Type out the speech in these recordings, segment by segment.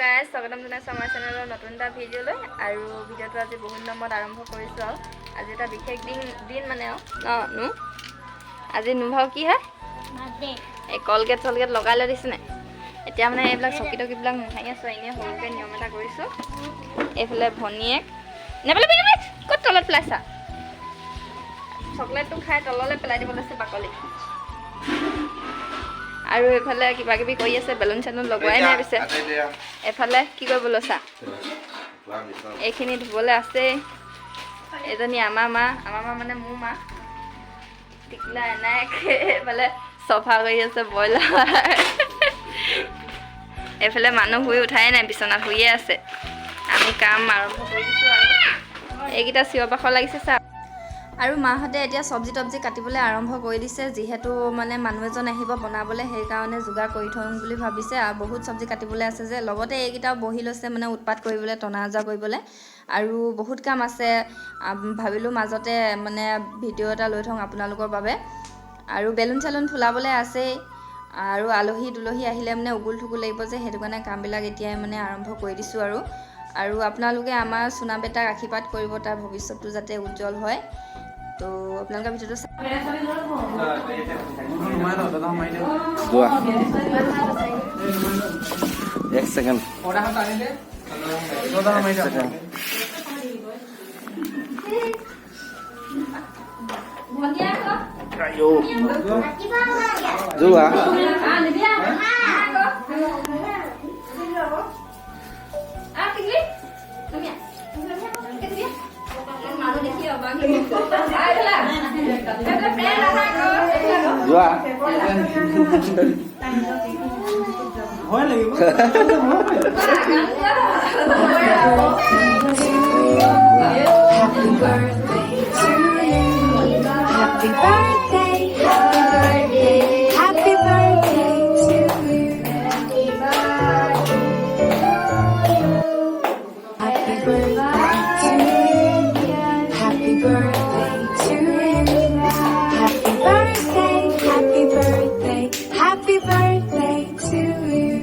Guys, স্বাগতম জনাইছোঁ আমাৰ চেনেলৰ নতুন এটা ভিডিঅ'লৈ। আৰু ভিডিঅ'টো আজি বহুত দিনৰ মূৰত আৰম্ভ কৰিছোঁ। আৰু আজি এটা বিশেষ দিন দিন মানে আৰু ন নো আজি নোভাও কি হয়, এই কলগেট চলগেট লগাই লৈ দিছে নাই। এতিয়া মানে এইবিলাক চকী টকীবিলাক মোহাৰি আছোঁ। এনেই সৰুকৈ নিয়ম এটা কৰিছোঁ। এইফালে ভনীয়েক, নেপেলাবি নেপেলাবি, ক'ত তলত পেলাইছা? চকলেটটো খাই তললৈ পেলাই দিব লৈছে বাকলি। আৰু এইফালে কিবা কিবি কৰি আছে, বেলুন চেলুন লগোৱাই নাই পিছে। এফালে কি কৰিব লৈছা? এইখিনি ধুবলৈ আছেই। এজনী আমাৰ মা, আমাৰ মা মানে মোৰ মা, টিকলা এনাইক এইফালে চফা কৰি আছে ব্ৰইলাৰ। এইফালে মানুহ শুই উঠাই নাই, বিচনাত শুইয়ে আছে। আমি কাম আৰম্ভ কৰি দিছোঁ। আৰু এইকেইটা চিঞৰ বাখৰ লাগিছে চা। আৰু মাহঁতে এতিয়া চব্জি তব্জি কাটিবলৈ আৰম্ভ কৰি দিছে, যিহেতু মানে মানুহ এজন আহিব বনাবলৈ, সেইকাৰণে যোগাৰ কৰি থওঁ বুলি ভাবিছে। আৰু বহুত চব্জি কাটিবলৈ আছে যে, লগতে এইকেইটাও বহি লৈছে মানে উৎপাত কৰিবলৈ, টনা আজোৰা কৰিবলৈ। আৰু বহুত কাম আছে। ভাবিলোঁ মাজতে মানে ভিডিঅ' এটা লৈ থওঁ আপোনালোকৰ বাবে। আৰু বেলুন চেলুন ফুলাবলৈ আছেই। আৰু আলহী দুলহী আহিলে মানে উগুল থুগুল লাগিব যে, সেইটো কাৰণে কামবিলাক এতিয়াই মানে আৰম্ভ কৰি দিছোঁ। আৰু আৰু আপোনালোকে আমাৰ চোনা বেটাক আশীৰ্বাদ কৰিব, তাৰ ভৱিষ্যতটো যাতে উজ্জ্বল হয়। তো আপোনালোকে ভিডিঅ'টো যোৱা, এক ছেকেণ্ড, এক ছেকেণ্ড। আইঅ। যোৱা। নিদিয়া। টিকলি, তুমি মানুহ দেখি অবাক। ফ্ৰেণ্ড আহা আকৌ। যোৱা। ভয় লাগিব। Happy birthday to you. Happy birthday, happy birthday to you. Happy birthday to you. Happy birthday to you. Happy birthday, happy birthday, happy birthday to you.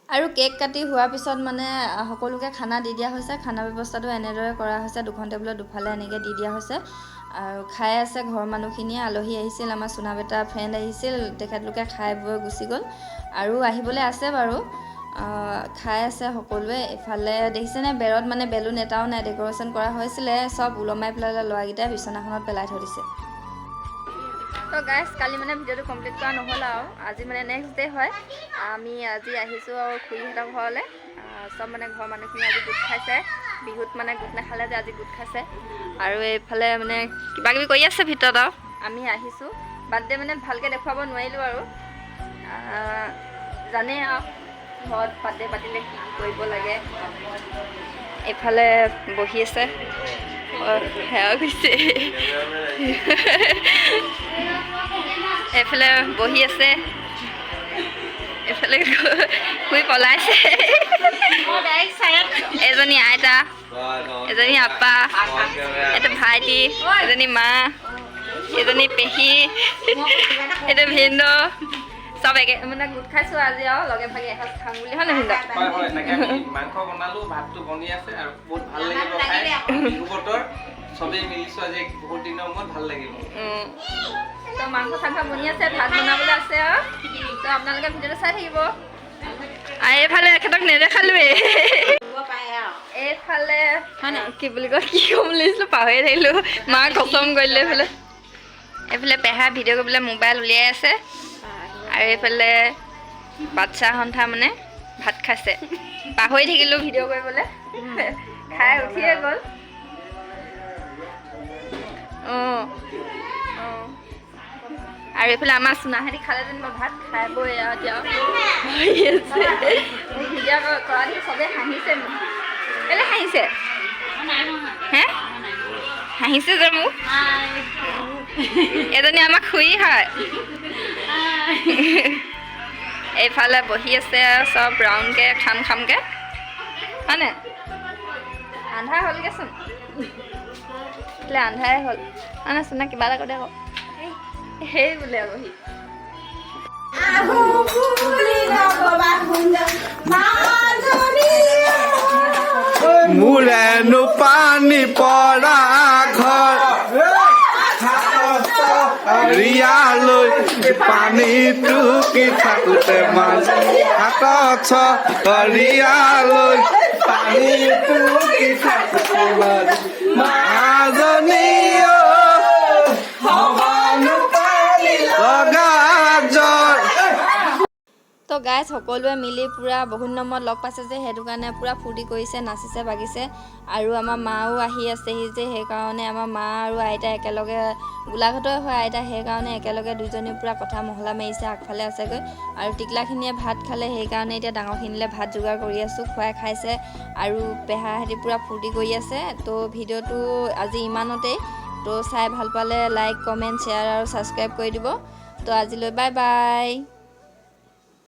আৰু কেক কাটি হোৱাৰ পিছত মানে সকলোকে খানা দি দিয়া হৈছে। খানা ব্যৱস্থাটো এনেদৰে কৰা হৈছে, দুখন টেবুলত দুফালে এনেকৈ দি দিয়া হৈছে আৰু খাই আছে ঘৰৰ মানুহখিনিয়ে। আলহী আহিছিল, আমাৰ চোনা বেটা ফ্ৰেণ্ড আহিছিল, তেখেতলোকে খাই বৈ গুচি গ'ল। আৰু আহিবলৈ আছে বাৰু। খাই আছে সকলোৱে। ইফালে দেখিছেনে, বেৰত মানে বেলুন এটাও নাই। ডেক'ৰেশ্যন কৰা হৈছিলে, চব ওলমাই পেলালে ল'ৰাকেইটাই, বিচনাখনত পেলাই থৈ দিছে। তো গাইজ, কালি মানে ভিডিঅ'টো কমপ্লিট কৰা নহ'ল আৰু আজি মানে নেক্সট ডে হয়। আমি আজি আহিছোঁ আৰু খুৰীহঁতৰ ঘৰলৈ। চব মানে ঘৰৰ মানুহখিনি আজি গোট খাইছে। বিহুত মানে গোট নাখালে যে, আজি গোট খাইছে। আৰু এইফালে মানে কিবা কিবি কৰি আছে ভিতৰত। আৰু আমি আহিছোঁ। বাৰ্থডে মানে ভালকৈ দেখুৱাব নোৱাৰিলোঁ। আৰু জানেই আৰু ঘৰত বাৰ্থডে পাতিলে কি কি কৰিব লাগে। এইফালে বহি আছে, সেৱা গৈছে। এইফালে বহি আছে, এইফালে শুই পলাইছে। এজনী আইতা, এজনী আপা, এটা ভাইটি, এজনী মা, এজনী পেহী, এইটো ভিনদেউ। চব একে মানে গোট খাইছোঁ আজি আৰু লগে ভাগে এসাঁজ খাম বুলি, হয় নাই ভিনদেউ? হয়, তাকে আমি মাংস বনালো, ভাতটো বনি আছে আৰু বহুত ভাল লাগিব খাই। বিহু বতৰ, চবেই মিলিছো আজি বহুত দিনৰ মূৰত, ভাল লাগিব। তো মাংস চাংস বনি আছে, ভাত বনাবলৈ আছে। আৰু তো আপোনালোকে ভিডিঅ'টো চাই থাকিব। আৰু এইফালে এখেতক নেদেখালোৱেই। এইফালে কি বুলি কয়, কি ক'ম বুলি ভাবিছিলো, পাহৰি থাকিলো। মা কচম কৰিলে। এইফালে এইফালে পেহা ভিডিঅ' কৰিবলৈ মোবাইল উলিয়াই আছে। আৰু এইফালে বাচ্ছা সন্থা মানে ভাত খাইছে। পাহৰি থাকিলো ভিডিঅ' কৰিবলৈ, খাই উঠিয়ে গ'ল। অঁ, আৰু এইফালে আমাৰ চোনাহেঁতি খালে যেনিবা ভাত, খাই বৈ আৰু এতিয়া বহি আছে। ভিডিঅ' কৰা দেখি চবেই হাঁহিছে মোক। কেলে হাঁহিছে হে? হাঁহিছে যে মোক। এজনী আমাক খুৰী হয়। এইফালে বহি আছে চব ৰাউণ্ডকে খাম খামকে, হয়নে? আন্ধাৰ হ'লগেচোন, এইফালে আন্ধাৰে হ'ল, হয়নে চোনা? কিবা এটা কৰি আকৌ সেই বোলে আকৌ সি আহো বুলি নকবা। মোৰেনো পানী পৰা ঘৰ, ৰিয়ালৈ পানী টুকি থাকোতে মাছ, হাতত ৰিয়ালৈ পানী টুকি থাকোতে মাছ, মাজনী লগা জ্বৰ। তো গাইজ, সকলোৱে মিলি পূৰা বহুত দিনৰ মূৰত লগ পাইছে যে, সেইটো কাৰণে পূৰা ফূৰ্তি কৰিছে, নাচিছে বাগিছে। আৰু আমাৰ মাও আহি আছেহি যে, সেইকাৰণে আমাৰ মা আৰু আইতা একেলগে, গোলাঘাটৰ হয় আইতা, সেইকাৰণে একেলগে দুইজনী পূৰা কথা মহলা মাৰিছে, আগফালে আছেগৈ। আৰু টিকলাখিনিয়ে ভাত খালে, সেইকাৰণে এতিয়া ডাঙৰখিনিলে ভাত যোগাৰ কৰি আছোঁ, খুৱাই খাইছে আৰু পেহাহঁতি পূৰা ফূৰ্তি কৰি আছে। তো ভিডিঅ'টো আজি ইমানতেই। তো চাই ভাল পালে লাইক, কমেণ্ট, শ্বেয়াৰ আৰু ছাবস্ক্ৰাইব কৰি দিব। তো আজিলৈ বাই বাই।